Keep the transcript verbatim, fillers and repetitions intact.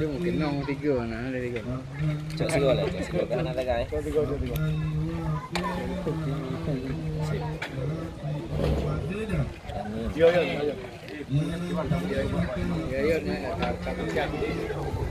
Dia mungkin nong tiga, nah, ada tiga. Cok siwa lah, cok siwa. Kan ada gai. Cok tiga, cok tiga. Amin. Yo, yo, yo. Yo, yo, nah, tak, tak, tak.